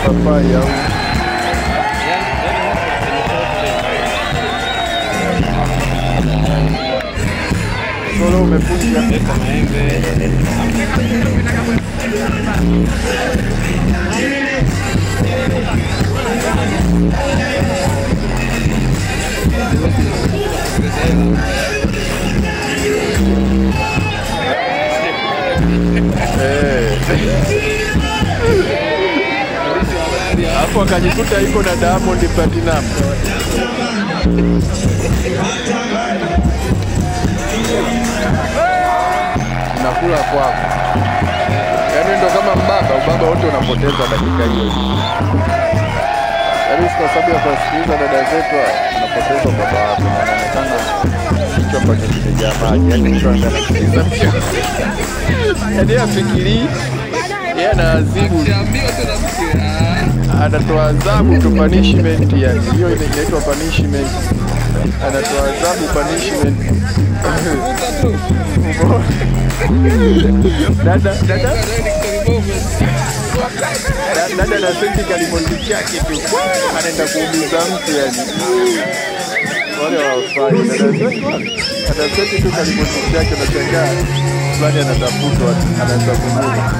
Papai au solo umepunja hapo akajikuta yuko na Diamond Platinum. Unakula kwako. Yaani ndo kama mbaba, ubaba wote unapoteza dakika hiyo. Yaani kwa sababu ya kusikiliza dada zetu unapoteza baba wako na anaonekana kichwa ambacho kimejaa maji. Yaani mtu anasikiliza mtu. Yaani afikiri yeye anaadhibu. Anatoa adhabu tu punishment, yani hiyo inaitwa punishment. Anatoa adhabu punishment. Dada na senti kalimoti chake tu anaenda kuumiza mtu yani. Wale hawafai. Dada senti tu kalimoti chake, unashangaa fulani anatafutwa, anaanza kumuua.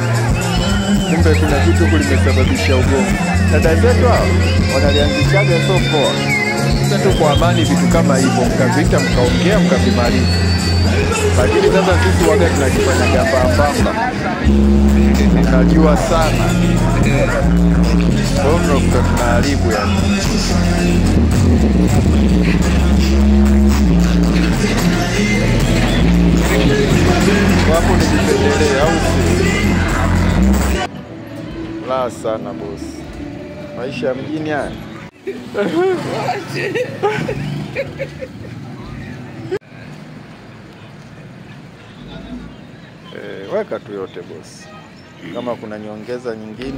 Kumbe kuna kitu kulimesababisha ugomvi. Dada zetu hao wanalianzishaga so poa. Sasa tu kwa amani vitu kama hivyo mkavita mkaongea mkavimaliza. Lakini sasa sisi waga tunajifanya gamba pamba. Tunajua sana. Kwa hiyo tunaharibu yani. Wapo nijipendelee au si? La sana boss. Maisha ya mjini haya. Weka tu yote boss. Kama kuna nyongeza nyingine.